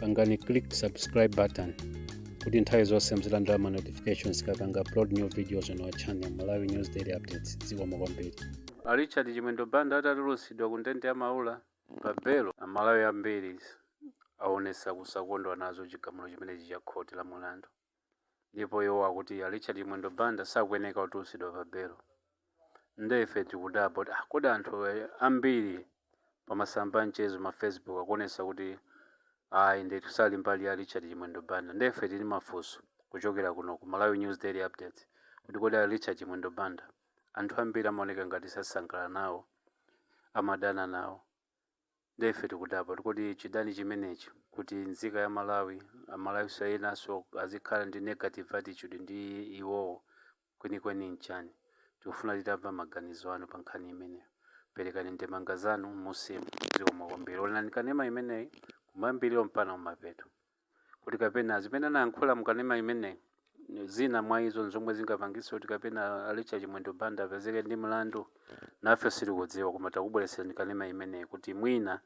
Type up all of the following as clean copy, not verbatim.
Pangani click subscribe button kuti nthawi zonse muzilandira ma notifications tikapanga upload new videos on our channel, Malawi News Daily Updates. Zikomo kwambiri. A Richard Chimwendo Banda atatulutsidwa ku ndende ya Maula pa belo, Amalawi ambiri aonesa kusakondwa nazo chigamulo chimenechi cha khoti la mulandu, ndipo iwo akuti a Richard Chimwendo Banda sakuyeneka kutulutsidwa pa belo. Nde ife tikudabwa kuti kodi anthu ambiri pamasamba mchezo ma Facebook akuonesa kuti ayi, ndithu sali mbali ya Richard Chimwendo Banda. Nde ife tili mafunso kuchokera kuno ku Malawi News Daily Updates kuti kodi a Richard Chimwendo Banda anthu ambiri amaoneka ngati sasangalala nawo, amadana nawo. Nde ife tikudabwa kuti kodi chidani chimenechi kuti nzika ya Malawi, Amalawi enanso azikhala ndi negative attitude ndi iwowo, kwenikweni nchani? Tikufuna titamva maganizo anu pa nkhani imeneyo. Perekani ndemanga zanu musimu. Zikomo kwambiri. Onani kanema imeneyi kumayambiriro mpaka kumapeto, kuti kapena zimene anayankhula mukanema imeneyi, zina mwa izo nzomwe zingapangitse kuti kapena a Richard Chimwendo Banda apezeke ndi mlandu. Nafe sitikudziwa, koma takubweretserani kanema imeneyi kuti mwina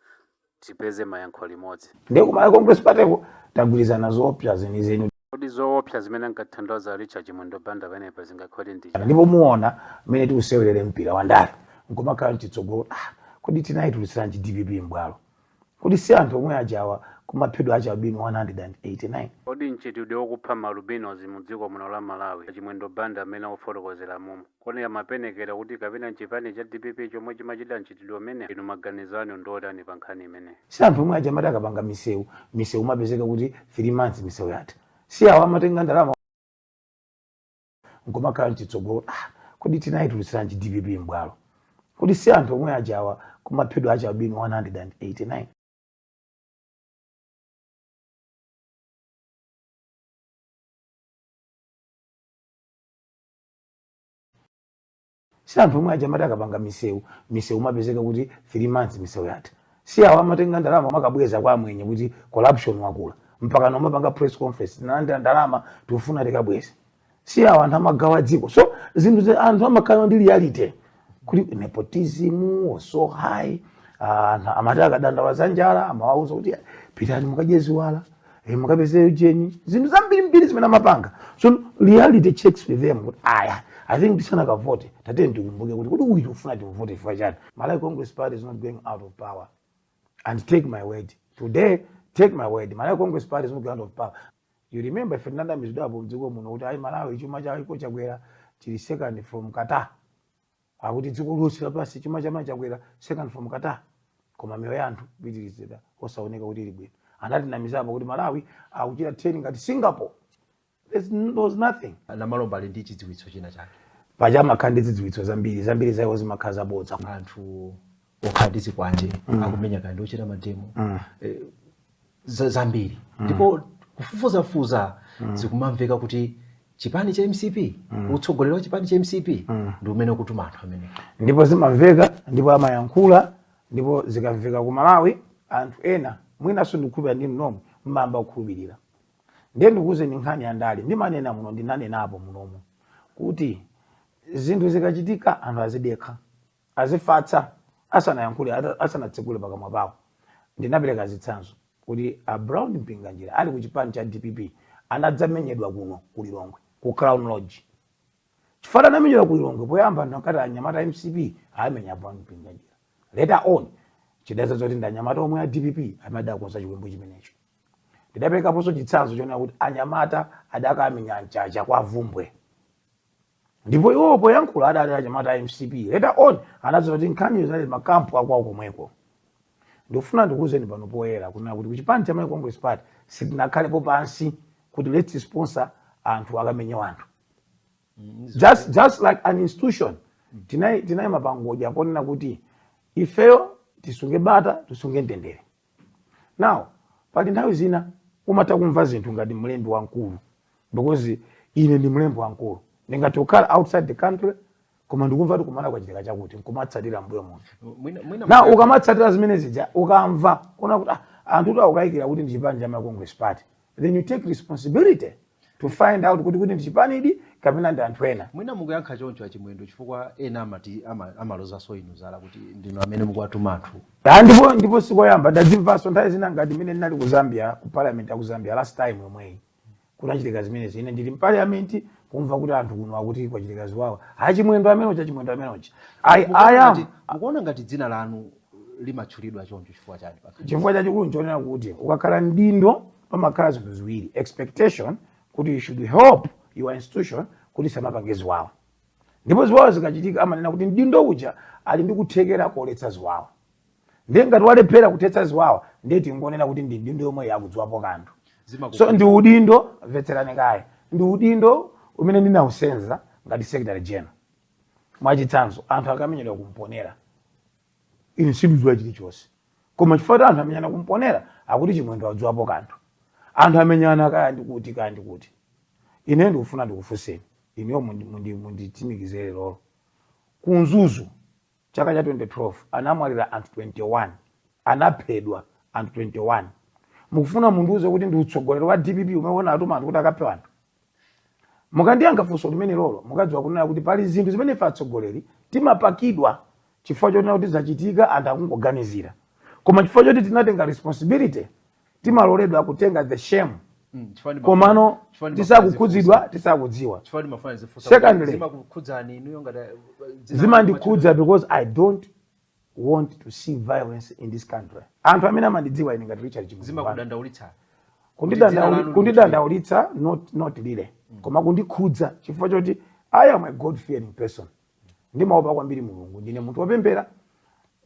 tipeze mayankho limodzi. Ndiye ku Malawi Congress Party ko tagwirizana zoopsa zenizeni. Kodi zoopsa zimene ankatanthauza Richard Chimwendo Banda pamenepa zingakhale ndi chani? Ndipo muona mmene tikusewerere mpira wa ndale nkumakhala mchitsogolo. Kodi tinayitulutsiranji DPP mbwalo? Kodi si anthu omwe ajawa kumaphedwa achialubino 189? Kodi mchitidwe wokupha ma albinos mu dziko muno la Malawi, Chimwendo Banda amene akufotokozera mumu, kodi amapenekera kuti kapena nchipani cha DPP chomwe chimachita mchitidwe umene? Inu maganizo anu ndi otani pa nkhani imeneyi? Si anthu omwe aja amati akapanga misewu, misewu mapezeka kuti 3 months misewu yatha? Si awo amatenga ndalama nkumakhala mchitsogolo? Kodi tinayitulutsiranji DPP mbwalo? Kodi si anthu omwe ajawa kumaphedwa achialubino 189? Si anthu omwe aja amati akapanga misewu, misewu mapezeka kuti 3 months misewu yatha? Si awo amatenga ndalama makabweza kwa amwenye kuti corruption wakula, mpaka nomapanga press conference, tinalandira ndalama, tikufuna tikabweze? Si awo anthu amagawa dziko? So zinthu anthu amakhala ndi reality kuti nepotism was so high. Anthu amati akadandaula za njala, amawauza kuti pitani mukadye ziwala, mukapeze ujeni, zinthu zambirimbiri zimene amapanga. So reality checks with them kuti aya, I think tisanakavote tate tikumbuke kuti kodi uyu tikufuna timvote chifukwa chani? Malawi Congress Party is not going out of power, and take my word today, take my word, Malawi Congress Party is not going out of power. You remember ife tinanamizidwapo mdziko muno kuti ayi, Malawi chuma chako chakwera, chili second from Qatar. Akuti dziko lonse lapansi chuma chama chakwera, second from Qatar, koma miyoyo ya anthu kupitirizira osaoneka kuti ili bwino. Anatinamizapo kuti Malawi akuchita trend ngati Singapore. There was nothing. Namalomba ali ndi chidziwitso china chake. Paja amakhala ndi zidziwitso zambiri, zambiri zawo zimakhala zabodza. Anthu okhala ndi zikwanje akumenya kandi ochita mademo, zambiri, ndipo kufufuzafuza zikumamveka kuti chipani cha MCP, utsogoleri wa chipani cha MCP ndi umene ukutuma anthu amene. Ndipo zimamveka, ndipo amayankhula, ndipo zikamveka ku Malawi, anthu ena mwinanso ndikukhulupirira ndi nomwe mmayamba kukhulupirira. Ndiye ndikuwuzeni nkhani ya ndale, ndimanena muno, ndinanenapo munomu kuti zinthu zikachitika anthu azidekha, azifatsa asanayankhule, asanatsekule pakamwa pawo. Ndinapereka zitsanzo kuti a Brown Mpinganjira ali ku chipani cha DPP anadzamenyedwa kuno ku Lilongwe ku Crown Lodge. Chifukwa anamenyedwa ku Lilongwe, poyamba anthu ankati anyamata MCP amenya Brown Mpinganjira. Later on chidadza zoti ndi anyamata omwe a DPP amadakonza chiwembu chimenecho. Ndidaperekaponso chitsanzo chonena kuti anyamata adakamenya Mchacha kwa Vumbwe, ndipo iwo poyankhula adati anyamata a MCP. Later on anadziwa kuti nkhaniyo zinali makampu akwawo komweko. Ndikufuna ndikuwuzeni pano poyera kunena kuti kuchipani cha Malawi Congress Party sitinakhalepo pansi kuti let's sponsor anthu akamenye anthu. Just like an institution, tinayima pangodya ponena kuti ifeyo tisunge bata, tisunge mtendere. Now pali nthawi zina umatha kumva zinthu ngati mlembi wamkulu, because ine ndi mlembi wamkulu, ndingathe kukhala outside the country koma ndikumva kuti kumana kwachitika chakuti, nkumatsatira mbuyo muno. Mwina Na ukamatsatira zimene zija, ukamva kuna kuti anthu kuti akukayikira kuti ndi chipani cha Malawi Congress Party, then you take responsibility to find out kuti ndi chipanidi kapena ndi anthu ena. Mwina mukuyankha choncho aChimwendo chifukwa ena amati amalozanso inu zala kuti ndinu amene mukuwatuma anthu. Ah, ndipo sikoyamba, ndadzimvanso nthawi zina, ngati imene ndinali ku Zambia, ku parliament ya ku Zambia last time yomweyi, kunachitika zimenezi. Ine ndili mparliament, kumva kuti anthu kuno akuti kwachitika ziwawa, aChimwendo amene ucha, Chimwendo amene ucha. I am Mukuona ngati dzina lanu limatchulidwa choncho chifukwa chani pakha? Chifukwa chachikulu nchonena kuti ukakhala mdindo pamakhala zinthu ziwiri: expectation kuti you should help your institution kuti samapange ziwawa, ndipo ziwawa zikachitika amanena kuti mdindo uja ali ndi kuthekera koletsa ziwawa. Ndiye ngati walephera kuthetsa ziwawa, ndiye tingonena kuti ndi mdindo yomwe yakudziwapo kanthu. So ndi udindo, mvetserani kaye, ndi udindo umene ndinawusenza ngati secretary general. Mwachitsanzo, anthu akamenyedwa kumponera, ine sindidziwa chilichonse, koma chifukwa kuti anthu amenyana kumponera, akuti Chimwendo adziwapo kanthu. Anthu amenyana kaya ndikuti, kaya ndikuti, ine ndikufuna ndikufunseni inuyo, munditsimikizire lolo, kuMzuzu chaka cha 2012 anamwalira anthu 21, anaphedwa anthu 21. Mukufuna mundiuze kuti ndi utsogoleri wa DPP umene unatuma anthu kuti akaphe anthu? Mukandiyankha funso limene lolo, mukadziwa kunena kuti pali zinthu zimene ife atsogoleri timapakidwa chifukwa chonena kuti zachitika, anthu akungoganizira, koma chifukwa choti tinatenga responsibility, timaloledwa kutenga the shame. Komano tisakukhudzidwa, tisakudziwa. Secondly, zimakukhudzani inuyo ngati dzina Zimandikhudza because I don't want to see violence in this country. Anthu amene amandidziwa ine ngati Richard Chimwendo, Zimakudandaulitsa kuti dzina lanu Kundidandaulitsa, not really, koma kundikhudza chifukwa choti I am a God fearing person. Ndimaopa kwambiri Mulungu, ndine munthu wopemphera,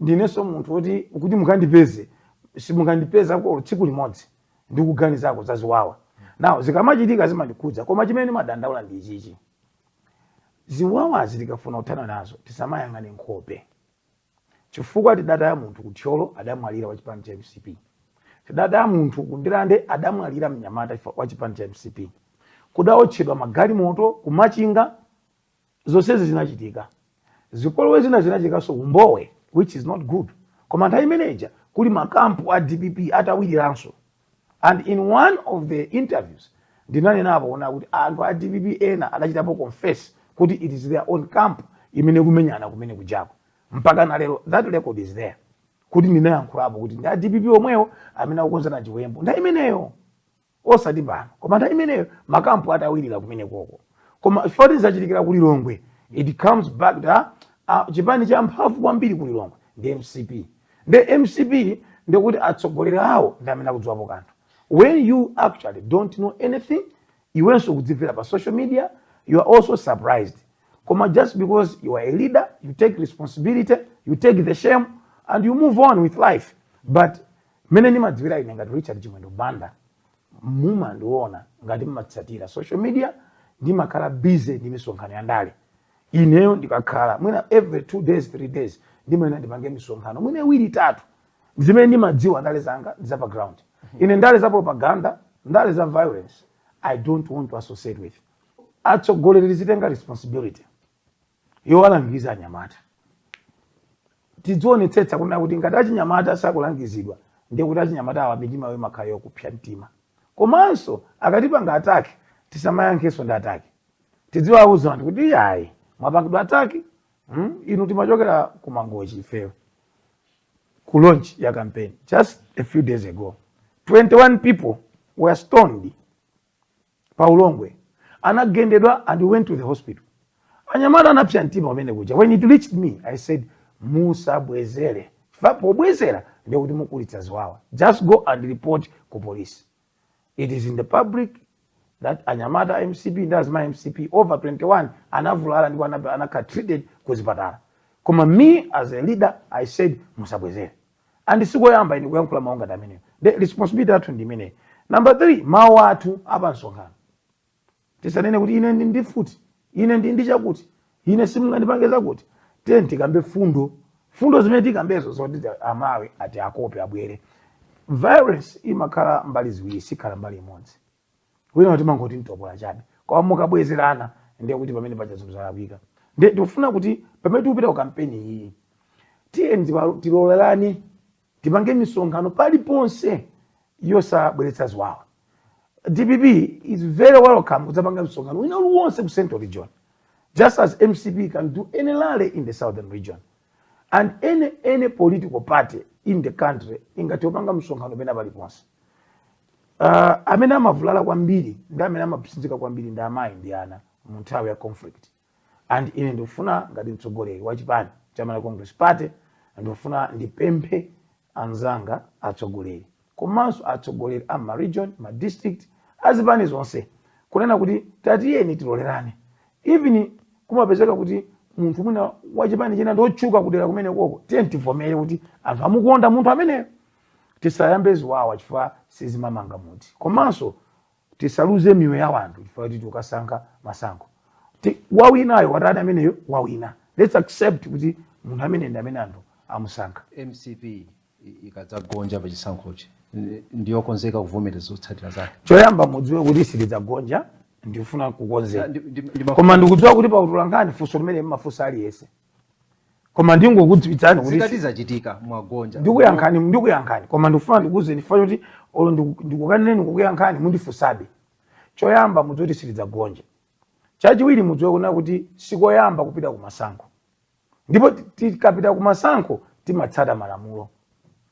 ndinenso munthu woti kuti mukandipeze, simukandipeza ko tsiku limodzi ndikuganizako za ziwawa. Now zikamachitika zimandikhudza, koma chimene ndimadandaula ndi ichichi: ziwawazi tikafuna kuthana nazo, tisamayang'ane nkhope, chifukwa tidataya munthu kuThyolo, adamwalira wa chipani cha MCP. Tidataya munthu kuNdirande, adamwalira mnyamata wa chipani cha MCP. Kudaotchedwa magalimoto kuMachinga. Zonsezi zinachitika. Zipolowe zina zinachitikanso kumbowe, which is not good, koma nthawi imeneja kuli makampu a DPP atawiriranso. And in one of the interviews ndinanenapo kuona kuti anthu a DPP ena adachitapo confess kuti it is their own camp imene kumenyana kumene kujako. Mpaka na lero that record is there, kuti ndinayankhulapo kuti ndi a DPP omwewo amene akukonzana chiwembu nthawi imeneyo, osati pano, koma nthawi imeneyo makampu atawirira kumene koko. Koma chifukwa zachitikira ku Lilongwe, it comes back to chipani cha mphamvu kwambiri ku Lilongwe ndi MCP. Ndi MCP, ndikuti atsogoleri awo ndi amene akudziwapo kanthu, when you actually don't know anything. Iwenso kudzimvera pa social media, you are also surprised, koma just because you are a leader, you take responsibility, you take the shame and you move on with life. But mene ndimadziwira ine ngati Richard Chimwendo Banda, mumandiona ngati mmatsatira social media, ndimakhala busy ndi misonkhano ya ndale. Ineyo ndikakhala mwina every 2 days, 3 days, ndimayena ndipange misonkhano mwina iwiri, itatu. Zimene ndimadziwa, ndale zanga ndi za pa ground. Ine ndale za propaganda, ndale za violence, I don't want to associate with. Atsogoleri tizitenga responsibility yowalangiza anyamata. Tidzionetsetsa kunena kuti ngati achinyamata sakulangizidwa, ndiye kuti achinyamata awa mitima yawo imakhala yokupsa mtima. Komanso akatipanga attack, tisamayankhenso ndi attack. Tidziwauza anthu kuti iyayi, mwapangidwa attack, Inu timachokera ku Mangochi ifeyo ku launch ya campaign just a few days ago. 21 people were stoned pa Ulongwe, anagendedwa and we went to the hospital. Anyamata anapsa mtima pamene kuja. When it reached me, I said, "Musabwezere. Chifukwa pobwezera ndiye kuti mukulitsa ziwawa. Just go and report ku police." It is in the public that anyamata MCP ndi azima MCP over 21 anavulala ndipo anakhala treated ku zipatala. Koma me as a leader, I said, "Musabwezere." And sikoyamba ine kuyankhula mawu ngati ameneyo. The responsibility yathu ndi imeneyi. Number three, mawu athu apa msonkhano, tisanene kuti ine ndi ndifuti, ine ndi chakuti, ine simungandipange zakuti. Tiye tikambe fundo, fundo zimene tikambezo zoti Amawi ati akope abwere. Violence imakhala mbali ziwiri, sikhala mbali imodzi. Wina timangoti mtopola chabe, koma mukabwezerana ndiye kuti pamene paja zinthu zalakwika. Ndiye tikufuna kuti pamene tikupita ku kampeni iyi, tiye tilolerani tipange misonkhano paliponse yosabweretsa ziwawa. DPP is very welcome kudzapanga msonkhano wina uliwonse ku Central Region, just as MCP can do any rally in the Southern Region, and any political party in the country ingathe kupanga msonkhano pena paliponse. Amene amavulala kwambiri ndi amene amapsinjika kwambiri ndi amayi ndi ana mu nthawi ya conflict. And ine ndikufuna, ngati mtsogoleri wa chipani cha Malawi Congress Party, ndikufuna ndipemphe anzanga atsogoleri komanso atsogoleri a ma region, ma district, azipani zonse, kunena kuti tatiyeni tilolerane. Even kumapezeka kuti munthu mwina wachipani china ndotchuka kudera kumene koko, tiyeni tivomere kuti anthu amukonda munthu ameneyo. Tisayambe ziwawa chifukwa sizimamanga mudzi, komanso tisaluze miyoyo ya anthu chifukwa kuti tikukasankha masankho. Wawinayo watani? Ameneyo wawina. Let's accept kuti munthu amene ndi amene anthu amusankha. MCP ikadzagonja pa chisankhochi, ndiyokonzeka kuvomereza zotsatira zake? Choyamba mudziwe kuti sitidzagonja. Ndifuna kukonzeka. Ndimafuna Koma ndikudziwa kuti pautolankhani funso limene mmafunsa aliyense, koma ndingokudziwitsani kuti Zikati zachitika, mwagonja. Ndikuyankhani, ndikuyankhani, koma ndikufuna ndikuwuzeni chifukwa choti olo ndikukaneneni kukuyankhani mundifunsabe. Choyamba mudziwe kuti sitidzagonja. Chachiwiri, mudziwe kunena kuti sikoyamba kupita ku masankho, ndipo tikapita ku masankho timatsata malamulo.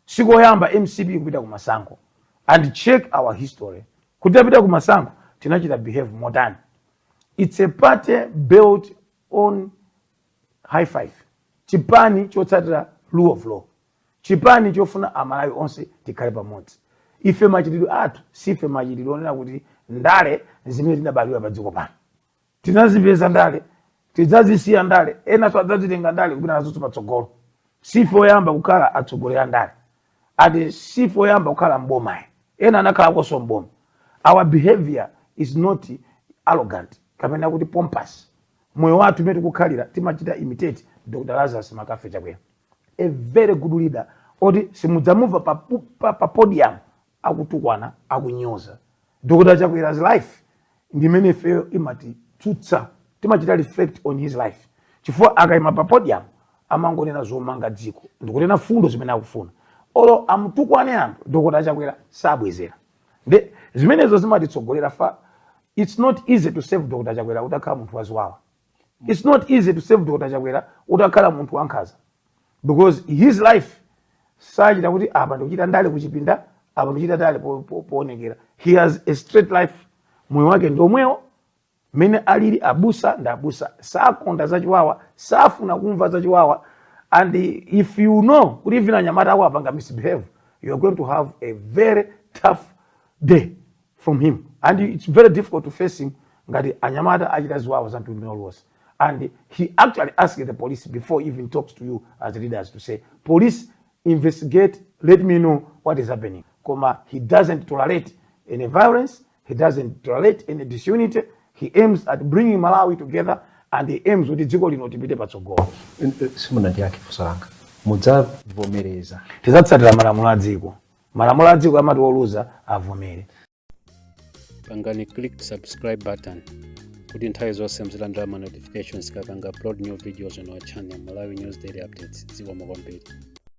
Sikoyamba MCP kupita ku masankho, and check our history kuti tapita ku masankho tinachita behave motani. It's a party built on high five, chipani chotsatira rule of law, chipani chofuna Amalawi onse tikhale pamodzi. Ife machitidwe athu sife machitidwe onena kuti ndale zimene tinabaliwa pa dziko pano tinazipeza ndale, tidzazisiya ndale, enanso adzazitenga ndale kupita nazo patsogolo. Sife oyamba kukhala atsogoleri a ndale, ati sife oyamba kukhala mbomayi, ena anakhalakonso mboma. Our behavior is not arrogant kapena kuti pompous. Moyo wathu umene tikukhalira, timachita imitate Dr Lazarus McCarthy Chakwera, a very good leader oti simudzamumva pa podium akutukwana, akunyoza. Dr Chakwera's life ndimene ifeyo imatitsutsa, timachita reflect on his life, chifukwa akayima pa podium amangonena zomanga dziko ndikunena fundo zimene akufuna. Olo amutukwane anthu, Dr Chakwera sabwezera. Nde zimenezo zimatitsogolera fa it's not easy to save Dr Chakwera utakhala munthu waziwawa. It's not easy to save Dr Chakwera utakhala munthu wankhanza, because his life sachita kuti apa ndikuchita ndale kuchipinda, apa ndikuchita ndale poonekera. He has a straight life. Moyo wake ndi omwewo mmene alili abusa ndi abusa, sakonda zachiwawa, safuna kumva zachiwawa. And if you know kuti even anyamata ako apanga misbehave, you are going to have a very tough day from him, and it's very difficult to face him ngati anyamata achita ziwawa za mtundu uliwonse. And he actually asked the police before he even talks to you as leaders to say, "Police, investigate, let me know what is happening." Koma he doesn't tolerate any violence, he doesn't tolerate any disunity. He aims at bringing Malawi together, and he aims kuti dziko lino tipite patsogolo. Simunandiyankhe funso langa. Mudzavomereza? Tidzatsatira malamulo a dziko. Malamulo a dziko amati woluza avomere. Pangani click subscribe button kuti nthawi zonse muzilandira ma notifications tikapanga upload new videos on our channel, Malawi News Daily Updates. Zikomo kwambiri.